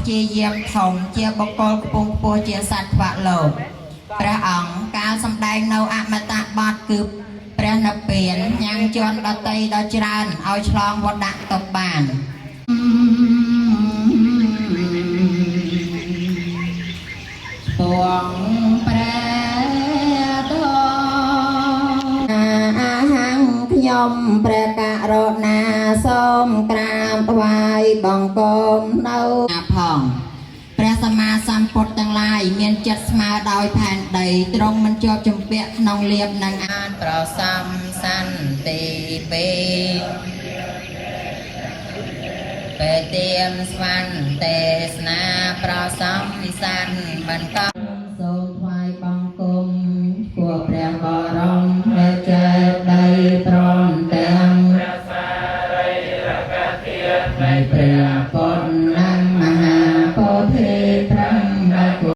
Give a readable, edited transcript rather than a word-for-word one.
ព្យាយាមធំជាបុគ្គលខ្ពង់ខ្ពស់ជាសត្វលោកព្រះអង្គកាលសម្ដែងនៅអមតៈបទគឺព្រះនិព្វានញ៉ាំងជន់ដតីដ៏ច្រើនឲ្យឆ្លងវត្តដាក់ទុកបាន ពងព្រះធម៌ហាងខ្ញុំព្រះករុណាសូមក្រាបថ្វាយបង្គំនៅផងព្រះសម្មាសម្ពុទ្ធទាំងឡាយមានចិត្តស្មើដោយផែនដីទ្រង់មិនជាប់ជំពាក់ក្នុងលៀបនិងអានប្រសំសន្តិពេ បេទៀមស្វ័នទេសនាប្រសំសន្បន្តសូមថ្វាយបង្គំគួរព្រះបរមព្រះចេតិយព្រមទាំង ព្រះសារីរកធាតុ នៃព្រះពុទ្ធ